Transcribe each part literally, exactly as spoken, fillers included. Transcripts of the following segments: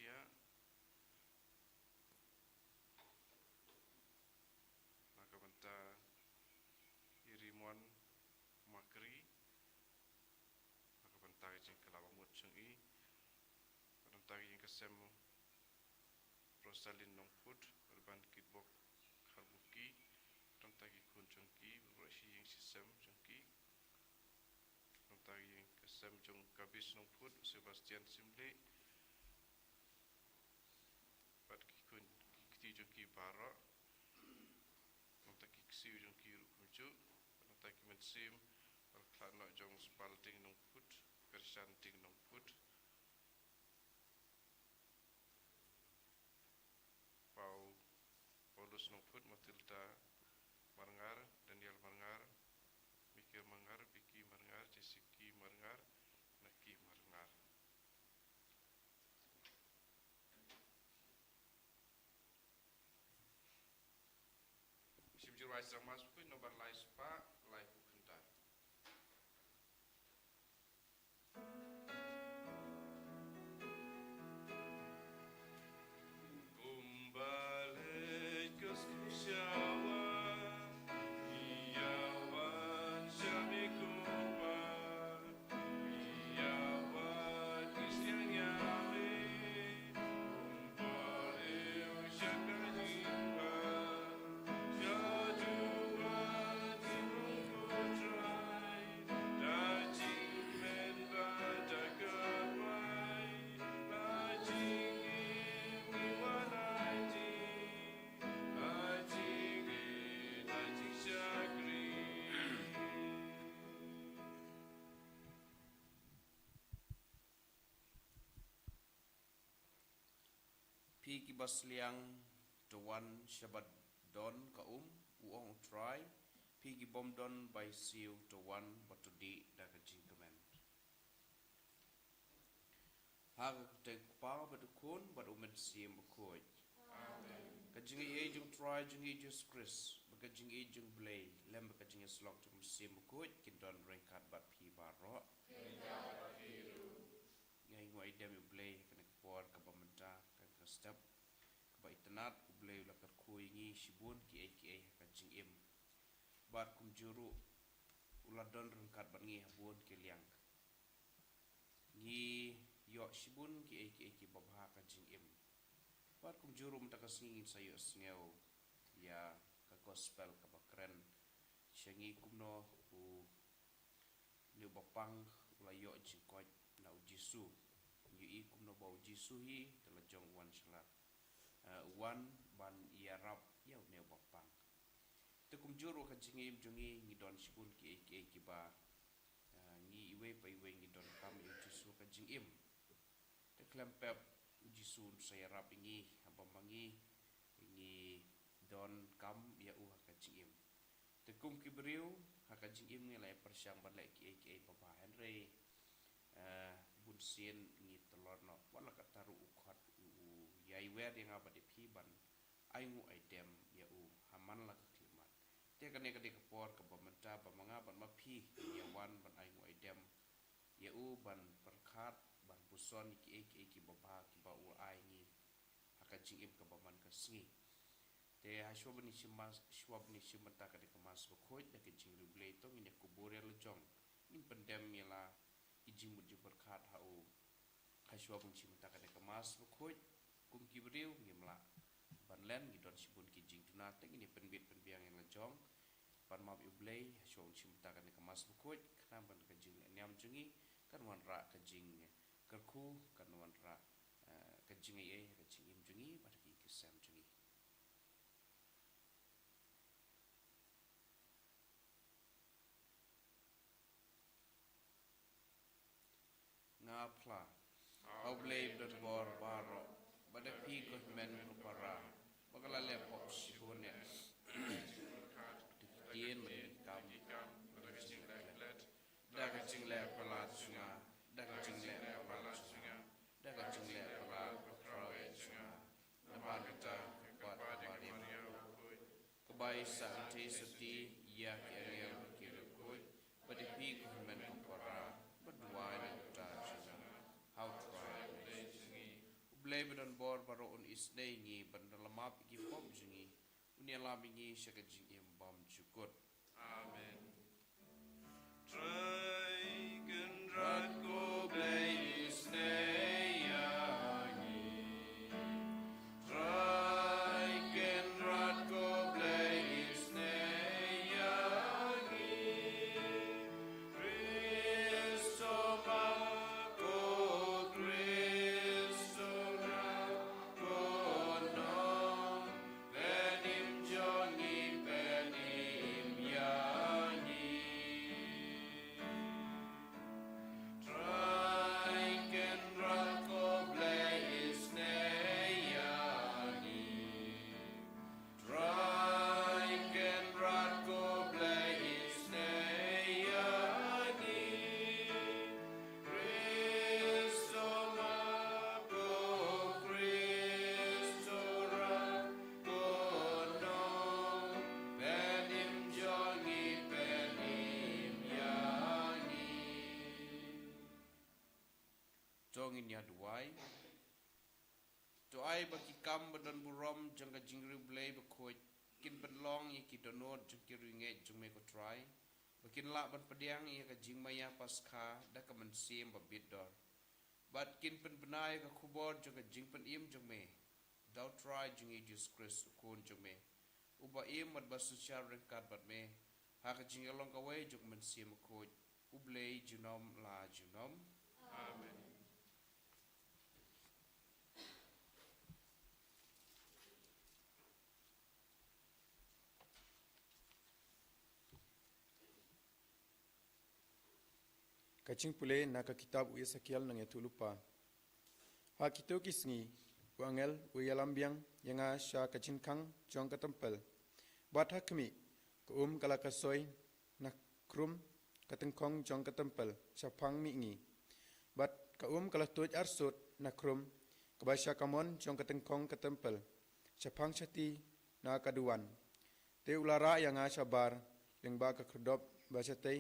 Ïa na ka bynta i Rimon Makri, na ka bynta ka jingkylla bamut jong i, na ka bynta ka ïing ka sem Rosalin Nongput, Urban Kitbok Kharbuki, na ka bynta ki khun jong ki, baroh shi ïing shi sem jong ki, na ka bynta ka ïing ka sem jong Kabis Nongput, Sebastian Simli, bad ki khun ki kti jong ki baroh, na ka bynta ki ksiew jong ki ruh kumjuh, na ka bynta ki mynsiem, bad khlad noh jong Spalding Nongput, Kershan Ding Nongput, Pau Paulus Nongput, Matilda Marngar, Daniel Marngar, Michael Marngar, Vicky Marngar, Jessica Marngar, Naki Marngar. Shim jur wai sang mas pui nombar lai spah, lai phew khyndai. Kumba leit ka sngi sha wan, ïa wan sha me kumba, ïa wan ki sliang ïa me. Kumba leit sha ka jingwan, sha duwan jingmut ko Trai, da jingmen bad da ka rai, da jingim ngi wan aiti, da jingim, da jingshakri. Phi kiba sliang, to wan sha ba don ka um, u ong u Trai. Phi ki bym don bai siew, to wan bad to dih da ka jingkmen. Ha ka kyrteng u Kpa bad u Khun bad u Mynsiem Bakhuid. Amen. Ka jingaiei jong u Trai jong ngi Jisu Khrist, bad ka jingaiei jong u Blei, lem bad ka jingïasyllok jong u Mynsiem Bakhuid, kin don ryngkat bad phi baroh. Ngi ainguh aidem ïa u Blei ha kane ka por kaba mynta, kane ka step kaba itynnad, u Blei u la kyrkhu ïa ngi shibun kiei kiei ha ka jingim. Bad kumjuh ruh u la don ryngkat bad ngi ha bun ki liang. Ngi ïoh shibun kiei kiei kiba bha ha ka jingim. Bad kumjuh ruh mynta ka sngi ngin sa ïohsngew ïa ka gospel kaba kren sha ngi kumno u ne uba pang u la ïoh jingkoit na u Jisu. Ngi ïohi kumno ba u Jisu hi te la jong u wan sha lad, eh, u wan ban ïarap ïa une uba pang. Te kumjuh ruh ka jingim jong ngi, ngi don shibun kiei kiei kiba, eh, ngi iwei pa iwei ngi donkam ïa u Jisu ha ka jingim. Te khlem pep u Jisu un sa ïarap ïa ngi haba ma ngi ngi donkam ïa u ha ka jingim. Te kum ki briew ha ka jingim ngi la ïa pyrshang ban leh kiei kiei ba bha, hynrei, eh, bunsien ngi tlot noh. Wat la katta ruh u khot u, u ïai wer ïa nga bad ïa phi ban ainguh aidem ïa u ha man la ka khyllipmat. Te kane ka dei ka por kaba mynta ba ma nga bad ma phi ngi ïa wan ban ainguh aidem ïa u, ban pyrkhat, ban puson ïa kiei kiei kiba bha kiba u ai ngi ha ka jingim kaba man ka sngi. Te ha shuwa ban ïa shim mas, shuwa ban ïa shim bynta kane ka Mass Bakhuid da ka jingriewblei to ngin ïa kubur ïa la jong. Ngin pyndem ïa la ki jingmut jingpyrkhat ha u. Ha shuwa ban shim bynta kane ka Mass Bakhuid, kum ki briew ngim lah ban len, ngi don shibun ki jingduna, te ngin ïa pynbit pynbiang ïa la jong ban map ïa u Blei ha shuwa ban shim bynta kane ka Mass Bakhuid, khnang ban ka jinglehniam jong ngi kan wanrah ka jingkyrkhu, kan wanrah, eh, ka jingaiei ha ka jingim jong ngi bad ha ki ïing ki sem jong ngi. Nga phla ha u Blei badonbor baroh, bad da phi ko hynmen ko para, ba nga la leh pop shibun eh. Da ki ktien, bad da ki kam, bad da ka jingleh klet, da ka jingleh palat jong nga, da ka jingleh palat jong nga, da ka jingleh palat ba khraw eh jong nga. Namar kata, ka pat kaba rim, kaba ai sangeh sotti ïa ki angel bad ki riewkhuid, bad ïa phi ko hynmen ko para, ba duwai na ka bynta jong nga ha u Trai. U Blei ba isynei ïa ngi, ban da la map ïa ki pop jong ngi, un ïalam ïa ngi sha ka jingim bymjukut. Amen. Trai Kynrad ko Blei isynei ïa ngi. Trai Kynrad ko Blei isynei ïa ngi. Khrist u map, ko Khrist u map, ko nong, pynim jong ngi, pynim ïa ngi. Trai Kynrad ko Blei isynei ïa ngi. Trai Kynrad ko Blei isynei ïa ngi. Khrist u map, ko Khrist u map, ko nong, pynim jong ngi, pynim ïa ngi. To ngin ïa duwai. To ai ba ki kam ba don burom jong ka jingriewblei bakhuid kin pynlong ïa ki dohnud jong ki riewngeit jong me ko Trai, ba kin lah ban pdiang ïa ka jingmaïa Paskha da ka mynsiem ba bit dor. Bad kin pynbna ïa ka khubor jong ka jingpynim jong me da u Trai jong ngi Jisu Khrist u Khun jong me, uba im bad ba synshar ryngkat bad me ha ka jingïalong kawei jong ka mynsiem bakhuid, U Blei junom la junom. Amen. Ka jingpule na ka kitab u Esekiel nongïathuhlypa. Ha kito ki sngi, u angel u ïalam biang ïa nga sha ka jingkhang jong ka templ. Bad ha khmih, ka um ka la kasoi na khrum ka tyngkhong jong ka templ shaphang mihngi. Bad ka um ka la tuid arsut na khrum kaba sha kamon jong ka tyngkhong ka templ, shaphang shati na ka duwan. Te u la rah ïa nga shabar lyngba ka khyrdop ba shatei,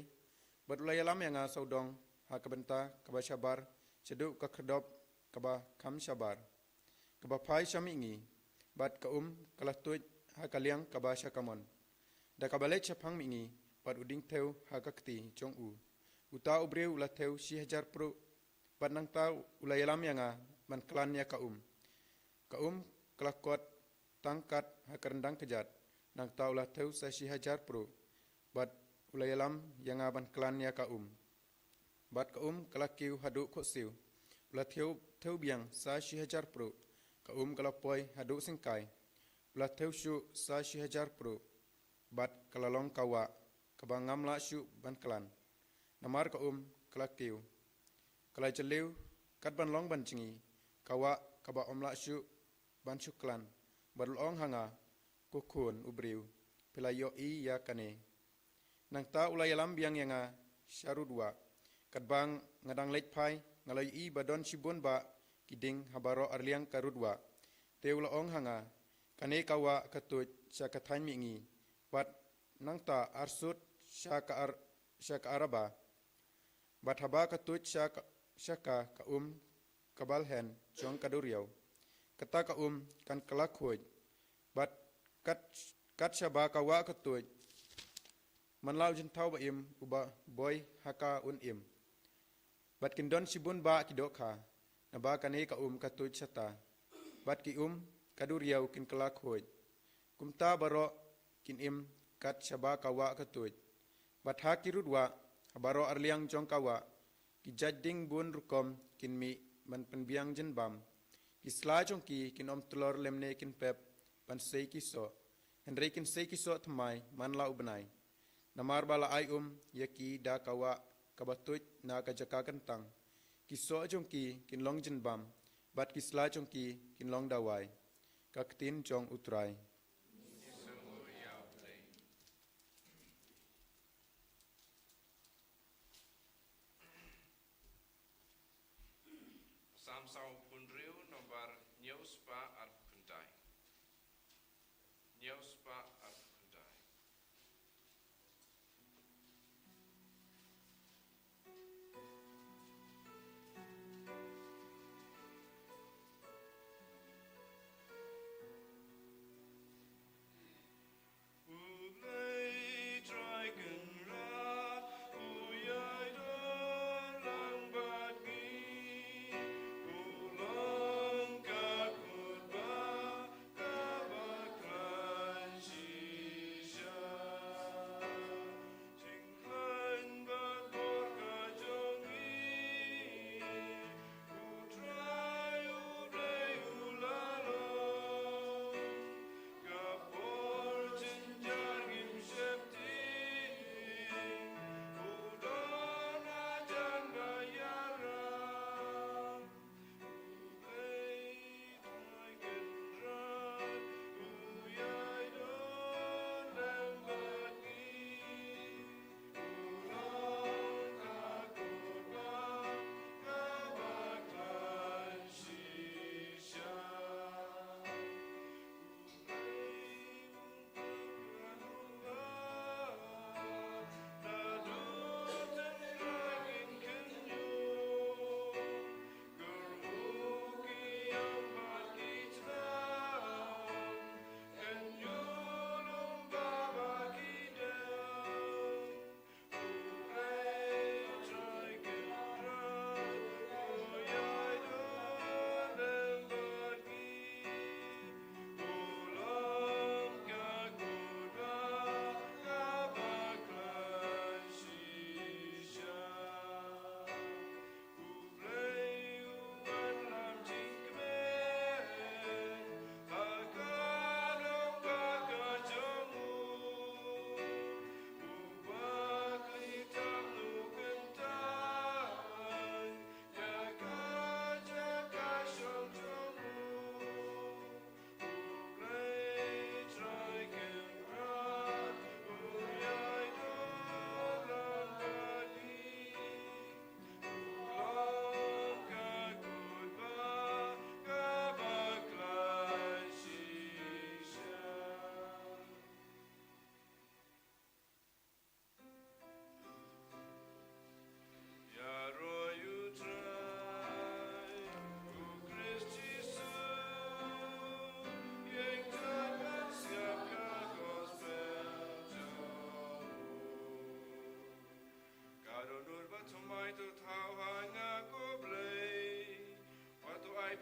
bad u la ïalam ïa nga sawdong ha ka bynta kaba shabar shaduh ka khyrdop kaba kham shabar, kaba phai sha mihngi. Bad ka um ka la tuid ha ka liang kaba sha kamon, da kaba leit shaphang mihngi, bad u dieng thew ha ka kti jong u. Uta u briew u la thew shi hajar pruh. Bad nangta u la ïalam ïa nga ban klan ïa ka um. Ka um ka la kot tang kat ha ka ryndang kjat, nangta u la thew sa shi hajar pruh. Bad u la ïalam ïa nga ban klan ïa ka um. Bad ka um ka la kiew haduh khutsiew. U la thew, thew biang sa shi hajar pruh. Ka um ka la poi haduh syngkai. U la thew shuh sa shi hajar pruh. Bad ka la long ka wah kaba ngam lah shuh ban klan, namar ka um ka la kiew. Ka la jylliew kat ban long ban jngi, ka wah kaba ym lah shuh ban shu klan. Bad u la ong ha nga, ko khun u briew, phi la ïohi ïa kane? Nangta u la ïalam biang ïa nga sha rud wah. Katba nga dang leit phai, nga la ïohi ba don shibun bah ki dieng ha baroh arliang ka rud wah. Te u la ong ha nga, kane ka wah ka tuid sha ka thaiñ mihngi, bad nangta arsut sha ka ar-, sha ka Araba. Bad haba ka tuid sha ka, sha ka, ka um ka balheng jong ka duriaw, kata ka um kan kylla khuid. Bad kat, kat shaba ka wah ka tuid, man la u jynthaw ba im uba boi ha ka un im. Bad kin don shibun bah ki dohkha, naba kane ka um ka tuid shata. Bad ki um ka duriaw kin kylla khuid. Kumta baroh kin im kat shaba ka wah ka tuid. Bad ha ki rud wah, ha baroh arliang jong ka wah, ki jait dieng bun rukom kin mih ban pynbiang jingbam. Ki sla jong ki kin ym tlor lymne kin pep ban sei ki soh. Hynrei kin sei ki soh thymmai man la u bnai. Namar ba la ai um ïa ki da ka wah kaba tuid na ka jaka kyntang. Ki soh jong ki kin long jingbam, bad ki sla jong ki kin long dawai. Ka ktien jong u Trai. Salm saw phew hynriew, nombar hynñiew spah arphew khyndai. Hynñiew spah arphew khyndai.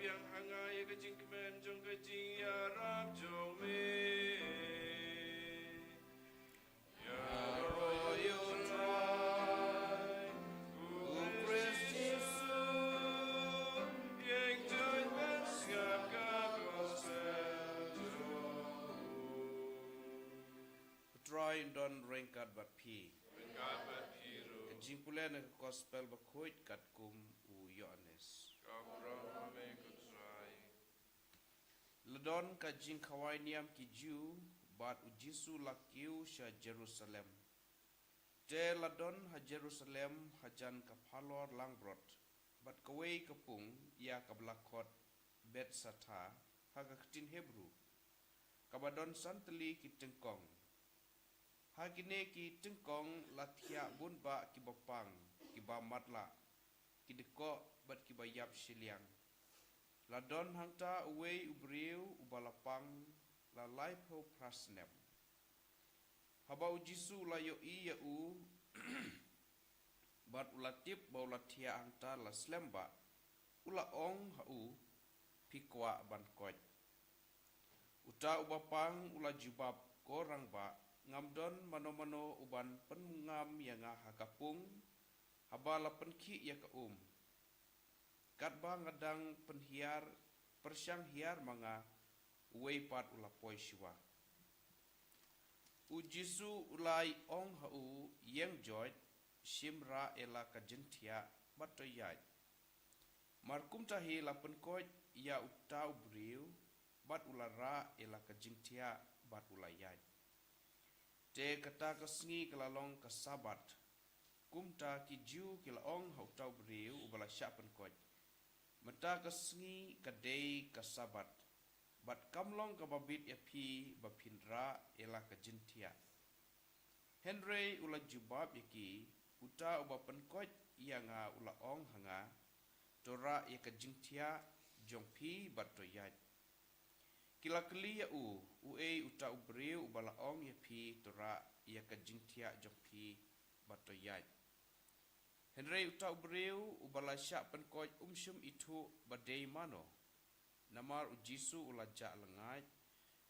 Biang ha nga ïa ka jingkmen jong ka jingïarap jong me. Ïaroh ïa U Trai, U Khrist Jisu, ïeng joit ban sngap ka gospel jong u. U Trai un don ryngkat bad phi. Ryngkat bad phi ruh. Ka jingpule na ka gospel bakhuid katkum u Ïoannis. Ka burom ha me ko Trai. La don ka jingkhawai niam ki Jiw bad U Jisu la kiew sha Jerusalem. Te la don ha Jerusalem hajan ka phalor langbrot bad kawei ka pung ïa kaba la khot Bethsatha ha ka ktien Hebru, kaba don san tylli ki tyngkong. Ha kine ki tyngkong la thiah bun bah kiba pang, kiba matlah, ki dkoh bad kiba ïap shiliang. La don hangta uwei u briew uba la pang la laiphew phra snem. Haba U Jisu u la ïohi ïa u bad u la tip ba u la thiah hangta la slem bah, u la ong ha u, phi kwah ban koit. Uta uba pang u la jubab, ko rangbah, ngam don mano mano uban pynngam ïa nga ha ka pung haba la pynkhih ïa ka um. Katba nga dang pynhiar, pyrshang hiar ma nga, uwei pat u la poi shuwa. U Jisu u la ong ha u, ïeng joit, shim rah ïa la ka jingthiah bad to ïaid. Mar kumta hi la pynkoit ïa uta u briew bad u la rah ïa la ka jingthiah bad u la ïaid. Te kata ka sngi ka la long ka Sabbath. Kumta ki Jiw ki la ong ha uta u briew uba la shah pynkoit, mynta ka sngi ka dei ka Sabbath, bad kam long kaba bit ïa phi ba phin rah ïa la ka jingthiah. Hynrei u la jubab ïa ki, uta uba pynkoit ïa nga u la ong ha nga, to rah ïa ka jingthiah jong phi bad to ïaid. Ki la kylli ïa u, uei uta u briew uba la ong ïa phi, to rah ïa ka jingthiah jong phi bad to ïaid? Hynrei uta u briew uba la shah pynkoit um shym ithuh ba dei mano. Namar U Jisu u la jah lyngngaid,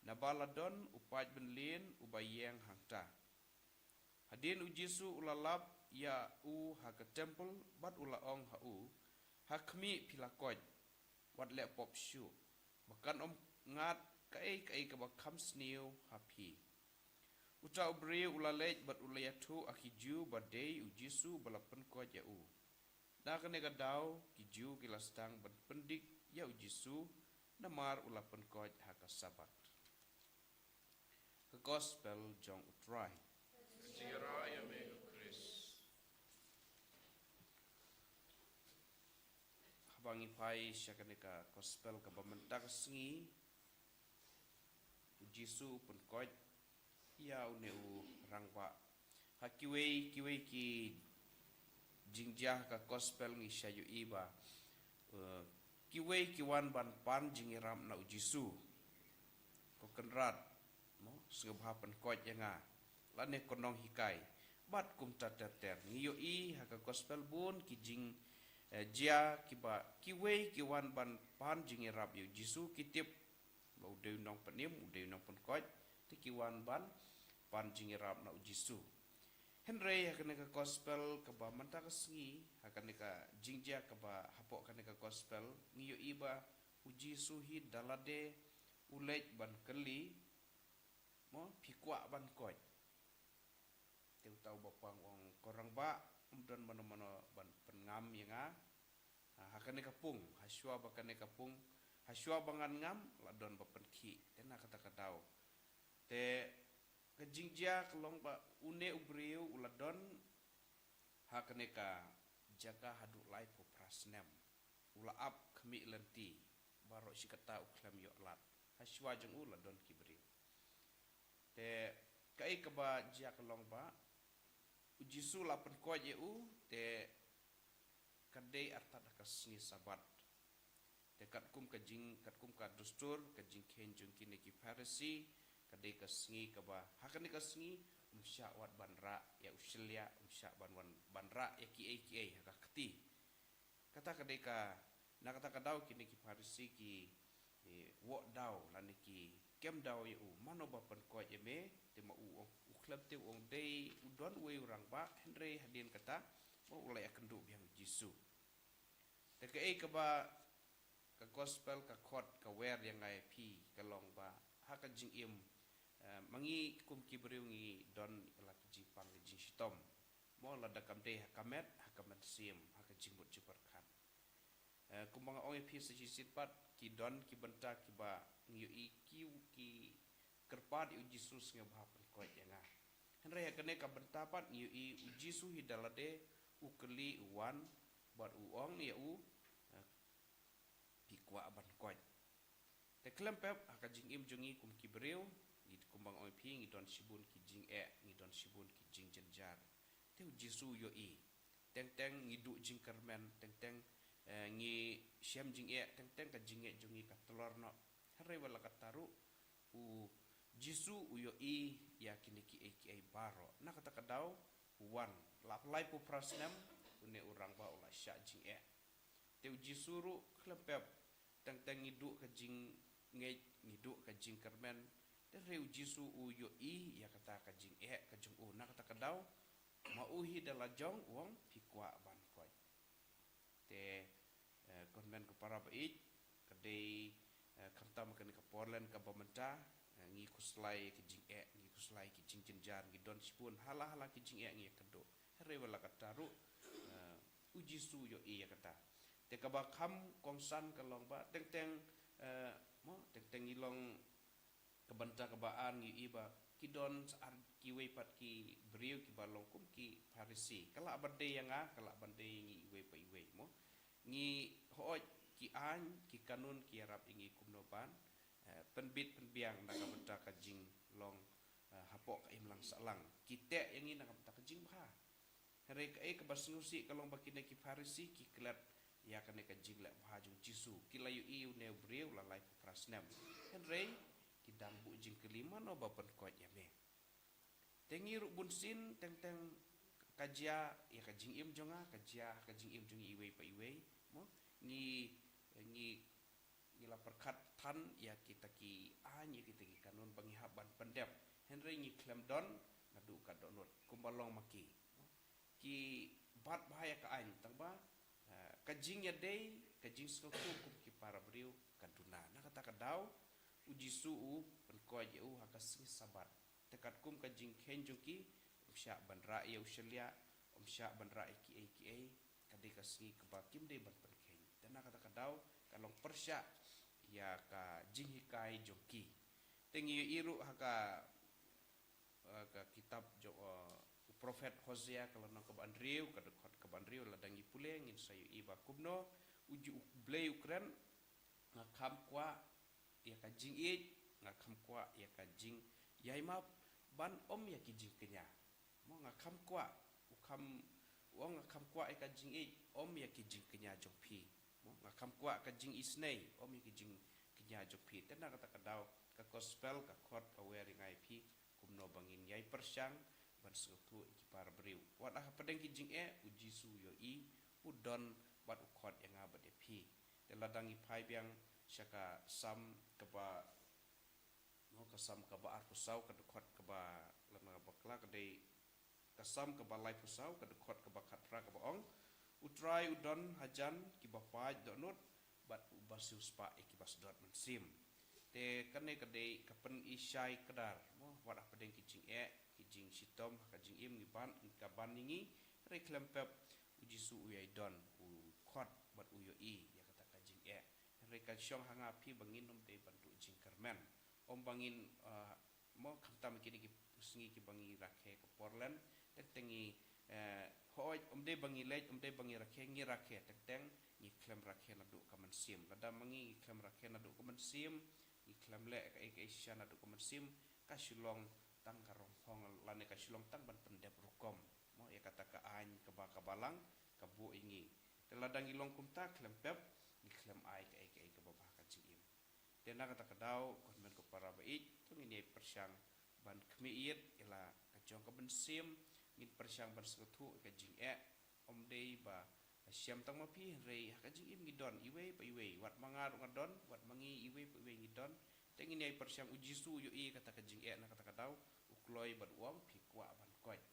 naba la don u paid bynlien uba ïeng hangta. Hadien U Jisu u la lap ïa u ha ka templ bad u la ong ha u, ha khmih phi la koit, wat leh pop shuh, ba kan ym ngat kaei kaei kaba kham sniew ha phi. Uta u briew u la leit bad u la ïathuh ha ki Jiw ba dei U Jisu ba la pynkoit ïa u. Na kane ka daw ki Jiw ki la sdang ban pyndik ïa U Jisu namar u la pynkoit ha ka Sabbath. Ka Gospel jong U Trai. Ka jingïarap ïa me ko Khrist. Haba ngi phai sha kane ka Gospel kaba mynta ka sngi, U Jisu u pynkoit ïa une u rangbah. Ha kiwei kiwei ki jingjia ka Gospel ngi sa ïohi ba, eh, kiwei ki wan ban pan jingïarap na U Jisu. Ko Kynrad, mo, sngewbha pynkoit ïa nga. Lane ko Nonghikai. Bad kumta ter ter. Ngi ïohi ha ka Gospel bun ki jing, eh, jia kiba kiwei ki wan ban pan jingïarap ïa U Jisu, ki tip ba u dei u nongpynim, u dei u nongpynkoit, te ki wan ban pan jingïarap na U Jisu. Hynrei ha kane ka Gospel kaba mynta ka sngi, ha kane ka jingjia kaba hapoh kane ka Gospel, ngi ïohi ba U Jisu hi da lade u leit ban kylli, mo, phi kwah ban koit? Te uta uba pang u ong, ko rangbah, ym don mano mano ban pynngam ïa nga ha, ha kane ka pung, ha shuwa ba kane ka pung, ha shuwa ba ngan ngam, la don ba pynkhih. Te na kata ka daw, te ka jingjia ka long ba une u briew u la don ha kane ka jaka haduh laiphew phra snem. U la ap khmih lynti, baroh shi katta u khlem ïoh lad. Ha shuwa jong u la don ki briew. Te kaei kaba jia ka long ba U Jisu la pynkoit ïa u, te ka dei artat ha ka sngi Sabbath. Te katkum ka jing, katkum ka dustur, ka jingkheiñ jong kine ki Pharisi, ka dei ka sngi kaba, ha kane ka sngi, ym shah wat ban rah ïa u shylliah, ym shah ban wan ban rah ïa kiei kiei ha ka kti. Kata ka dei ka, Na kata ka daw kine ki Pharisi ki, eh, wok daw lane ki kem daw ïa u, mano ba pynkoit ïa me, te ma u ong, u khlem te u ong dei u don uwei u rangbah, hynrei hadien kata, ma u la ïakynduh biang Jisu. Te kaei kaba ka gospel ka khot ka wer ïa nga ïa phi ka long ba ha ka jingim, eh, ma ngi kum ki briew ngi don la ki jingpang ki jingshitom. Mo lada kam dei ha ka met, ha ka mynsiem, ha ka jingmut jingpyrkhat. Eh, kumba nga ong ïa phi sa shisien pat, ki don ki bynta kiba ngi ïohi ki, ki kyrpad ïa u Jisu sngewbha pynkoit ïa nga. Hynrei ha kane ka bynta pat ngi ïohi u Jisu hi da lade u kylli u wan bad u ong ïa u, eh, phi kwah ban koit. Te khlem pep ha ka jingim jong ngi kum ki briew, ngi kumba nga ong ïa phi ngi don shibun ki jingeh, ngi don shibun ki jingjynjar. Te u Jisu u ïohi. Teng teng ngi duh jingkyrmen, teng teng, eh, ngi shem jingeh, teng teng ka jingeh jong ngi ka tlor noh. Hynrei wat la katta ruh u Jisu u ïohi ïa kine kiei kiei baroh. Na kata ka daw u wan. La laiphew phra snem une u rangbah u la shah jingeh. Te u Jisu ruh khlem pep, teng teng ngi duh ka jingngeit, ngi duh ka jingkyrmen. Te hynrei u Jisu u ïohi ïa kata ka jingeh ka jong u. Na kata ka daw ma u hi da la jong u ong phi kwah ban koit. Te, eh, ko hynmen ko para ba ïeit, ka dei, eh, khamtam kane ka por lane kaba mynta, eh, ngi khuslai ki jingeh, ngi khuslai ki jingjynjar, ngi don shibun hala hala ki jingeh ngi ïakynduh. Hynrei wat la katta ruh, eh, u Jisu u ïohi ïa kata. Te kaba kham kongsan ka long ba teng teng, eh, mo, teng teng ngi long ka bynta kaba ar ngi ïohi ba ki don sa ar kiwei pat ki briew kiba long kum ki Pharisi. Ka lah ban dei ïa nga, ka lah ban dei ïa ngi iwei pa iwei mo. Ngi hooid ki aiñ, ki kanun ki ïarap ïa ngi kumno ban, eh, pynbit pynbiang na ka bynta ka jinglong, eh, hapoh ka imlang sahlang. Ki teh ïa ngi na ka bynta ka jingbha. Hynrei kaei kaba sngewsih ka long ba kine ki Pharisi ki klet ïa kane ka jingleh bha jong u Jisu. Ki la ïohi une u briew la laiphew phra snem. Hynrei ki dang buh jingkylli mano ba pynkoit ïa me. Te ngi ruh bunsien teng teng ka jia ïa ka jingim jong nga, ka jia ka jingim jong ngi iwei pa iwei. Mo ngi, ngi ngi la pyrkhat than ïa kita ki aiñ, ïa kita ki kanun ba ngi hap ban pyndep. Hynrei ngi khlem don naduh ka dohnud kumba long ma ki. Ki bat bha ïa ka aiñ tang ba, eh, ka jingïadei, ka jingsngewthuh kum ki para briew ka duna. Na kata ka daw u Jisu u pynkoit ïa u ha ka sngi Sabat. Te katkum ka jingkheiñ jong ki, um shah ban rah ïa u shylliah, um shah ban rah ïa kiei kiei, ka dei ka sngi kaba kim dei ban pynkheiñ. Te na kata ka daw ka long pyrshah ïa ka jinghikai jong ki. Te ngi ïohi ruh ha ka, ha ka kitab jong, uh, u prophet Hosea ka lynnong kaba hynriew, ka dkhot kaba hynriew lada ngi pule ngin sa ïohi ba kumno u ju u Blei u kren, nga kham kwah ïa ka jingïeit, nga kham kwah ïa ka jingïaimap ban ym ïa ki jingkñia. Mo nga kham kwah, u kham, u ong nga kham kwah ïa ka jingïeit, ym ïa ki jingkñia jong phi. Mo nga kham kwah ka jingisynei, ym ïa ki jingkñia jong phi. Te na kata ka daw ka gospel ka khot ka wer ïa nga ïa phi kumno ba ngin ïai pyrshang ban sngewthuh ïa ki para briew. Wat ha pdeng ki jingeh u Jisu u ïohi, u don bad u khot ïa nga bad ïa phi. Te lada ngi phai biang sha ka Salm kaba, no, ka Salm kaba arphew saw, ka dkhot kaba, lada nga bakla ka dei ka Salm kaba laiphew saw, ka dkhot kaba khatphra kaba ong, U Trai u don hajan kiba pait dohnud bad uba siewspah ïa kiba sdot mynsiem. Te kane ka dei ka pynishai kdar, mo, wat ha pdeng ki jingeh, ki jingshitom, ka jingim ngi ban, ka ban ïa ngi, hynrei khlem pep u Jisu u ïai don, u khot bad u ïohi ïa kata ka jingeh. Hynrei ka shong ha nga phi ba ngin ym dei ban duh jingkyrmen. Ym ba ngin, uh, mo khamtam kine ki sngi kiba ngi rakhe ka por lane, teng teng ngi, eh, hooid, ym dei ba ngi leit, ym dei ba ngi rakhe, ngi rakhe, teng teng ngi khlem rakhe naduh ka mynsiem. Lada ma ngi ngi khlem rakhe naduh ka mynsiem, ngi khlem leh kaei kaei shisha naduh ka mynsiem, ka shu long tang ka ronghong lane ka shu long tang ban pyndep rukom. Mo ïa kata ka aiñ kaba ka Balang ka buh ïa ngi. Te lada ngi long kumta khlem pep, ngi khlem ai kaei kaei kaba bha ha ka jingim. Te na kata ka daw, ko hynmen ko para ba ïeit, to ngin ïai pyrshang ban khmih ïit ïa la ka jong ka mynsiem, ngin pyrshang ban sngewthuh ïa ka jingeh, ym dei ba ka Shem tang ma phi, hynrei ha ka jingim ngi don iwei pa iwei, wat ma nga ruh nga don, wat ma ngi iwei pa iwei ngi don. Te ngin ïai pyrshang, u Jisu u ïohi kata ka jingeh na kata ka daw, u kloi bad u ong, phi kwah ban koit.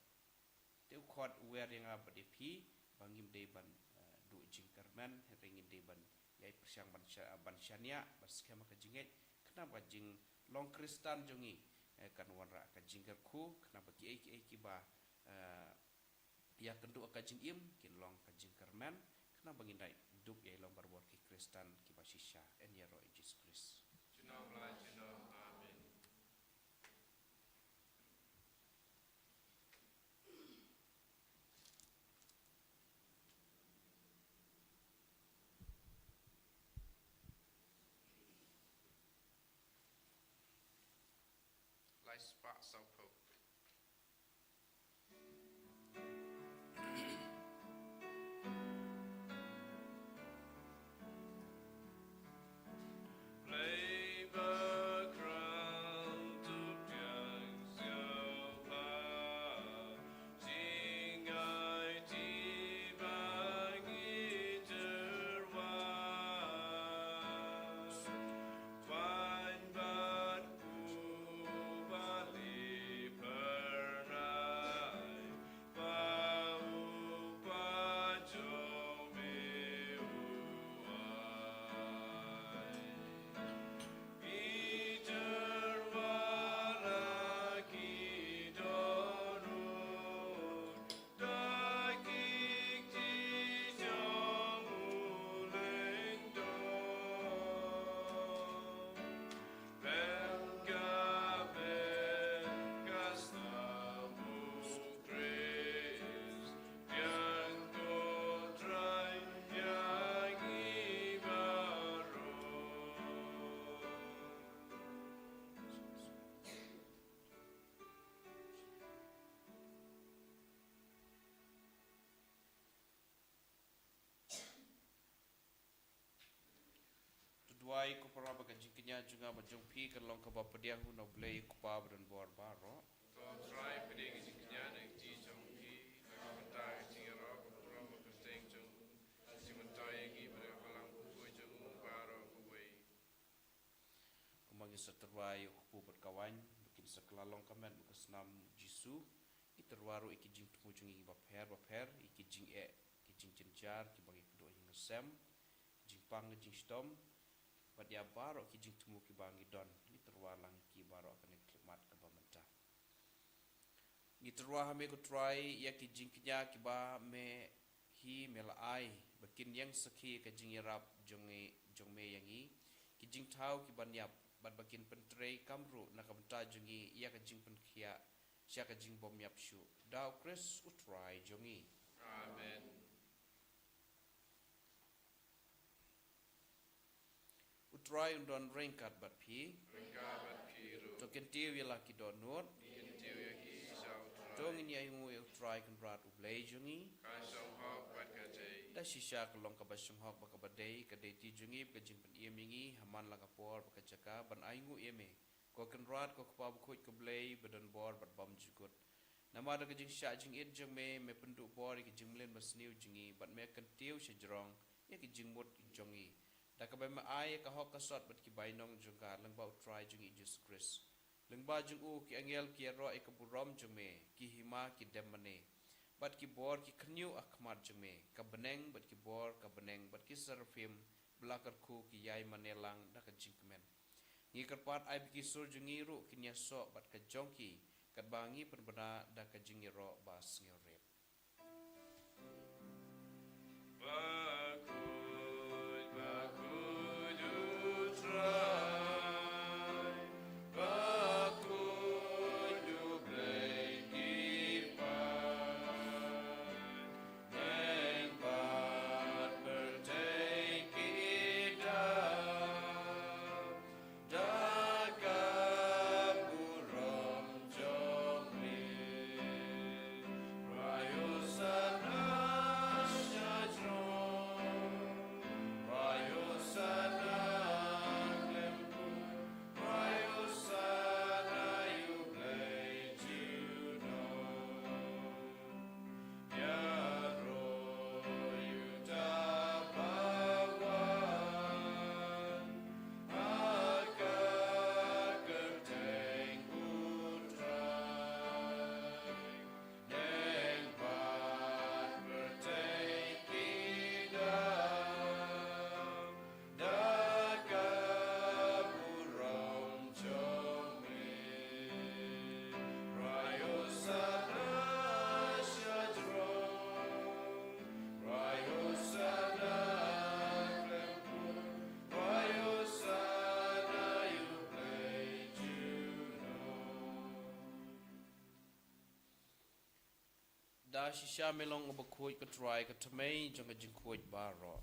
Te u khot u wer ïa nga bad ïa phi ba ngim dei ban, eh, duh jingkyrmen, hynrei ngin dei ban ïai pyrshang ban sha-, ban shaniah, ban skhem ha ka jingngeit, khnang ba ka jinglong Khristan jong ngi, eh, kan wanrah ka jingkyrkhu, khnang ba kiei kiei kiba, eh, ïakynduh ha ka jingim kin long ka jingkyrmen, khnang ba ngin da dup ïai long barabor ki Khristan kiba shisha. Yn ïaroh ïa u Jisu Khrist. Junom la junom. Amen. Lai spah sawphew. To duwai, ko para, ba ka jingkñia jong nga bad jong phi kan long kaba pdiang ha U Blei U Kpa badonbor baroh. To Trai, pdiang ka jingkñia na ka kti jong phi, na ka bynta ka jingïaroh ka burom ka kyrteng jong u, ka jingmyntoi ïa ngi bad ka balang bakhuid jong u baroh kawei. Kumba ngin sa tyrwa ïa u kpu bad ka waiñ, ba kin sa kylla long ka met bad ka snam U Jisu, ngi tyrwa ruh ïa ki jingthmu jong ngi bapher bapher, ïa ki jingeh, ki jingjynjar kiba ngi kynduh ha ïing ha sem, ki jingpang ki jingshitom, bad ïa baroh ki jingthmu kiba ngi don, ngi tyrwa lang ïa ki baroh ha kane ka khyllipmat kaba mynta. Ngi tyrwa ha me ko Trai ïa ki jingkñia kiba me hi me la ai, ba kin ïeng sakhi ka jingïarap jong ngi, jong me ïa ngi, ki jingthaw kiban ïap, bad ba kin pyntrei kam ruh na ka bynta jong ngi ïa ka jingpynkhiah sha ka jingbymïap shuh. Da U Khrist U Trai jong ngi. Amen. U Trai un don ryngkat bad phi. Ryngkat bad phi ruh. To kyntiew ïa la ki dohnud. Kyntiew ïa ki sha U Trai. To ngin ïa ainguh ïa U Trai Kynrad U Blei jong ngi. Ka shong hok bad ka dei. Da shisha ka long kaba shong hok bad kaba dei, ka dei ti jong ngi bad ka jingpynim ïa ngi ha man la ka por bad ka jaka ban ainguh ïa me, ko Kynrad, ko Kpa bakhuid, ko Blei badonbor bad bymjukut. Namar da ka jingshah jingit jong me, me pynduh bor ïa ki jingmlien basniew jong ngi, bad me kyntiew shajrong ïa ki jingmut jong ngi, da kaba me ai ïa ka hok ka sot bad ki bainong jong ka lyngba U Trai jong ngi Jisu Khrist. Lyngba jong u ki angel ki ïaroh ïa ka burom jong me, ki hima ki dem mane, bad ki bor ki khynñiuh ha khmat jong me. Ka bneng bad ki bor ka bneng bad ki seraphim ba la kyrkhu ki ïai mane lang da ka jingkmen. Ngi kyrpad ai ba ki sur jong ngi ruh kin ïasoh bad ka jong ki, katba ngi pynbna da ka jingïaroh ba sngewrit. Bakhuid, bakhuid U Trai, bakhuid U Blei ki paid, men bad pyrthei ki dap da ka burom jong me. Rai Hosanna shajrong Shisha me long uba khuid, ko Trai, ka thymmei jong ka jingkhuid baroh.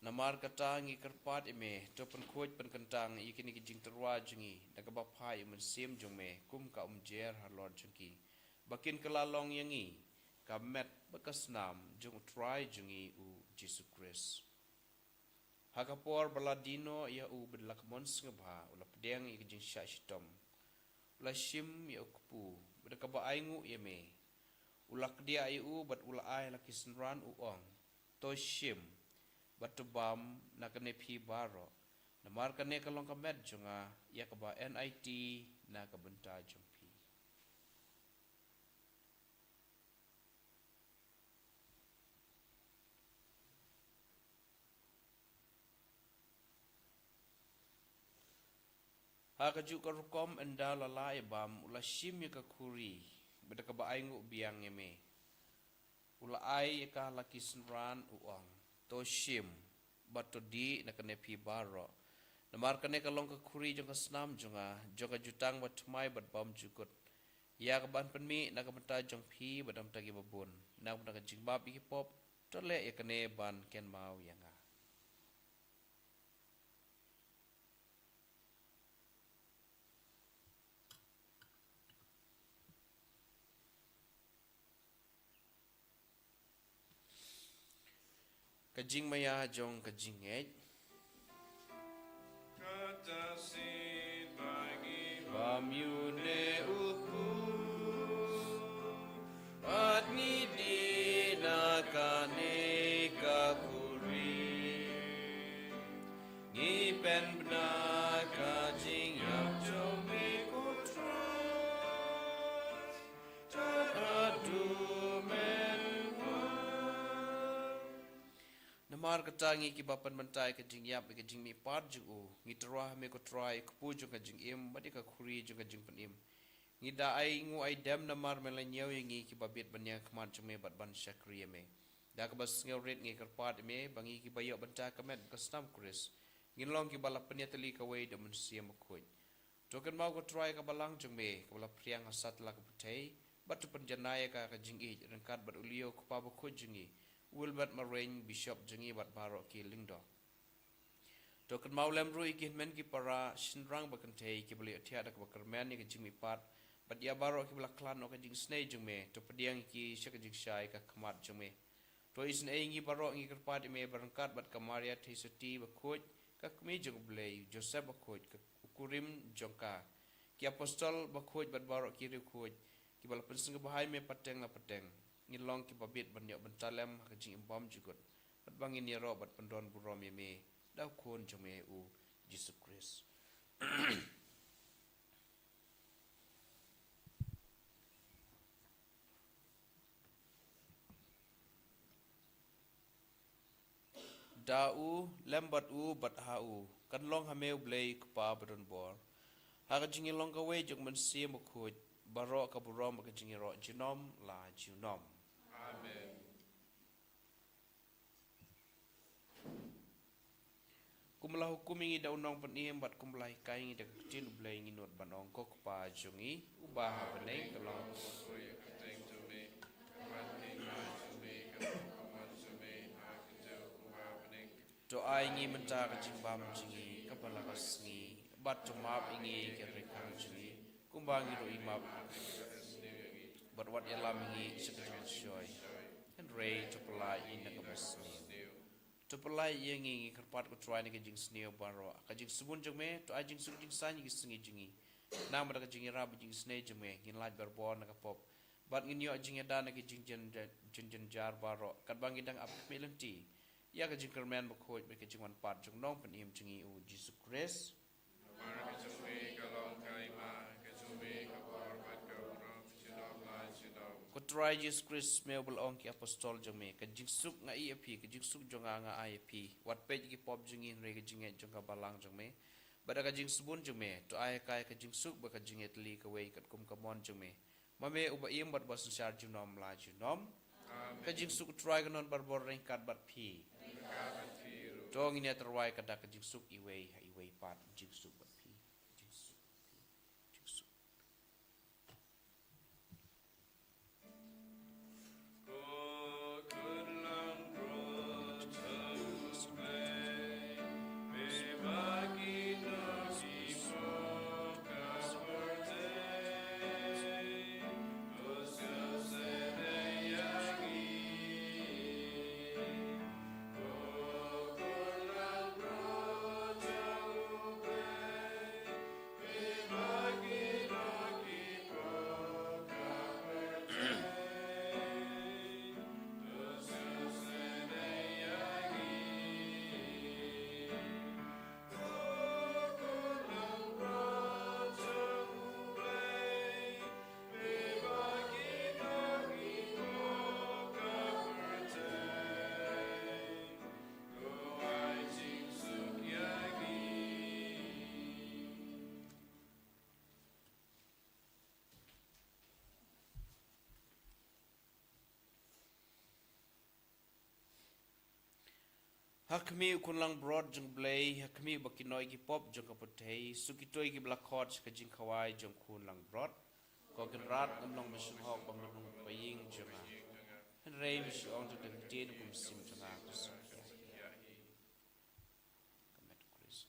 Namar kata ngi kyrpad ïa me, to pynkhuid pynkyntang ïa kine ki jingtyrwa jong ngi da kaba phai ïa u Mynsiem jong me kum ka umjer halor jong ki, ba kin kylla long ïa ngi ka met bad ka snam jong u Trai jong ngi u Jisu Khrist. Ha ka por ba la die noh ïa u bad la ka mon sngewbha, u la pdiang ïa ka jingshah shitom. U la shim ïa u kpu, bad da kaba ainguh ïa me, u la kdiah ïa u bad u la ai la ki synran, u ong, to shim bad to bam na kane phi baroh, namar kane ka long ka met jong nga, ïa kaba ngi na ka bynta jong phi. Ha kajuh ka rukom, ynda la lah ïa bam, u la shim ïa ka khuri, bad da kaba ainguh biang ïa me, u la ai ïa ka la ki synran, u ong, to shim bad to dih na kane phi baroh, namar kane ka long ka khuri jong ka snam jong nga, jong ka jutang bathymmai bad bymjukut, ïa kaban pynmih na ka bynta jong phi bad na ka bynta kiba bun, na ka bynta ka jingmap ïa ki pop. To leh ïa kane ban kynmaw ïa nga. Ka jingmaïa jong ka jingngeit. Kata shisien ba ngi bam ïa une u kpu bad ngi dih na kane ka khuri, ngi pynbna ka jingïap jong me, ko Trai. Namar kata ngi kiba pynmynta ïa ka jingïap bad ka jingmihpat jong u, ngi tyrwa ha me, ko Trai, kpu jong ka jingim bad ïa ka khuri jong ka jingpynim. Ngi da ainguh aidem namar me la ñiew ïa ngi kiba bit ban ïeng ha khmat jong me bad ban shakri ïa me. Da kaba sngewrit ngi kyrpad ïa me ba ngi kiba ïoh bynta ka met ka snam Khrist, ngin long kiba la pynïatylli kawei da u Mynsiem Bakhuid. To kynmaw, ko Trai, ka balang jong me kaba la phriang ha satlak ka pyrthei, bad to pynjanai ïa ka ha ka jingïeit ryngkat bad u Leo, u kpa bakhuid jong ngi, u Wilbert Marwein, bishop jong ngi, bad baroh ki lyngdoh. To kynmaw lem ruh ïa ki hynmen ki para shynrang ba kynthei kiba la ïohthiah da kaba kyrmen ïa ka jingmihpat, bad ïa baroh kiba la khlad noh ka jingisynei jong me, to pdiang ïa ki sha ka jingshai ka khmat jong me. To isynei ïa ngi baroh, ngi kyrpad ïa me, ba ryngkat bad ka Maria Theisotti bakhuid, ka Kmie jong u Blei, u Joseph bakhuid, ka, u kurim jong ka, ki apostol bakhuid bad baroh ki riewkhuid kiba la pynsngewbha ïa me pateng la pateng, ngin long kiba bit ban ïoh bynta lem ha ka jingim bymjukut, bad ba ngin ïaroh bad pyndonburom ïa me da u Khun jong me, u Jisu Khrist. Da u, lem bad u, bad ha u, kan long ha me, u Blei u Kpa badonbor, ha ka jingïalong kawei jong u Mynsiem Bakhuid, baroh ka burom bad ka jingïaroh junom la junom. Amen. Kumba la hukum ïa ngi da u Nongpynim, bad kumba la hikai ïa ngi da ka ktien u Blei, ngi nud ban ong, ko Kpa jong ngi uba ha bneng, ka long. To ai ngi mynta ka jingbam jong ngi kaba la ka sngi, bad to map ïa ngi ki jingkyrkhu jong ngi, kumba ngi ruh ngi map, bad wat ïalam ïa ngi sha ka jingshoi, hynrei to pyllait ïa ngi na kaba sniew. To pyllait ïa ngi, ngi kyrpad, ko Trai, na ka jingsniew baroh, ka jingsbun jong me, to ai jingsuk jingsaiñ ïa ki sngi jong ngi. Namar da ka jingïarap bad jingisynei jong me, ngin lait barabor na ka pop, bad ngin ïoh jingïada na ki jingjynjar, jingjynjar baroh, katba ngi dang ap khmih lynti ïa ka jingkyrmen bakhuid bad ka jingwan pat jong u Nongpynim jong ngi, u Jisu Khrist. Namar ka jong me ka long ka hima, ka jong me ka bor bad ka burom junom la junom. Ko Trai Jisu Khrist, me uba la ong ïa ki apostol jong me, ka jingsuk nga ai ïa phi, ka jingsuk jong nga nga ai ïa phi. Wat peit ïa ki pop jong ngi, hynrei ka jingngeit jong ka balang jong me, bad da ka jingsbun jong me, to ai ha ka ka jingsuk bad ka jingïatylli kawei katkum ka mon jong me, ma me uba im bad uba synshar junom la junom. Amen. Ka jingsuk u Trai kan don barabor ryngkat bad phi. Ryngkat bad phi ruh. To ngin ïa tyrwa ïa ka da ka jingsuk iwei ha iwei pat. Jingsuk bad phi. Jingsuk bad phi. Jingsuk. Ko Ha khmih u khun langbrot jong U Blei, ha khmih ba kin ïoh ki pop jong ka pyrthei, suk kito kiba la khot sha ka jingkhawai jong u khun langbrot. Ko Kynrad, ngam long ba sngewhok ba ngan rung ha ka ïing jong nga, hynrei ba shu ong tang ka ktien ka mynsiem jong nga kan suk ïa ka met Khrist.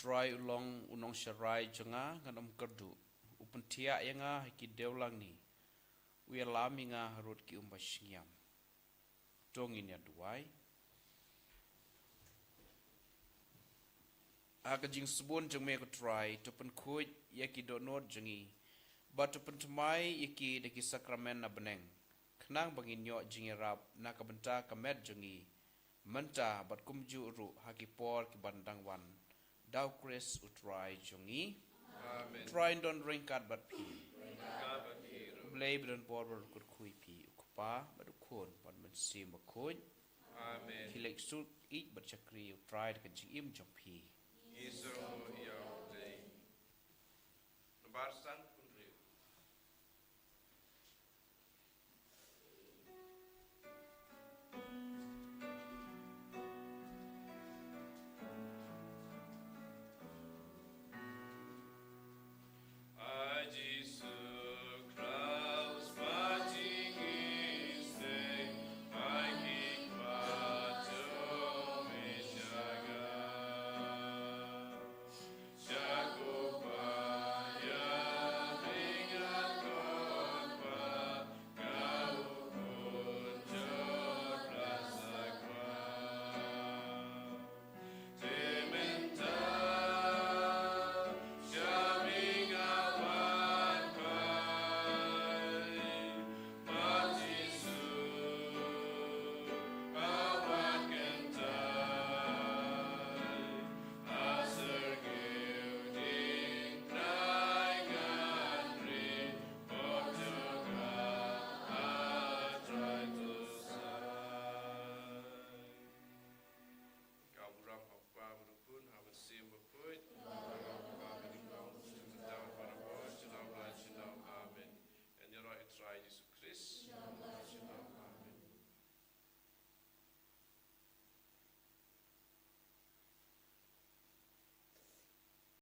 Trai u long u nongsharai jong nga, ngan ym kyrduh. U pynthiah ïa nga ha ki dewlangni. U ïalam ïa nga harud ki umbai shngiam. To ngin ïa duwai. Ha ka jingsbun jong me ko Trai, to pynkhuid ïa ki dohnud jong ngi. Bad to pynthymmai ïa ki da ki sakramen na bneng. Khnang ba ngin ïoh jingïarap na ka bynta ka met jong ngi. Mynta bad kumjuh ruh ha ki por ki ban dang wan. Da u Khrist u Trai jong ngi. Amen. Trai un don ryngkat bad phi. Ryngkat bad phi ruh. U Blei ba don bor bad kyrkhu ïa phi, u Kpa bad u Khun bad u Mynsiem Bakhuid. Amen. Khie leit suk ïeit bad shakri ïa u Trai da ka jingim jong phi. Ngi sngew ïa u Blei. Nambar san.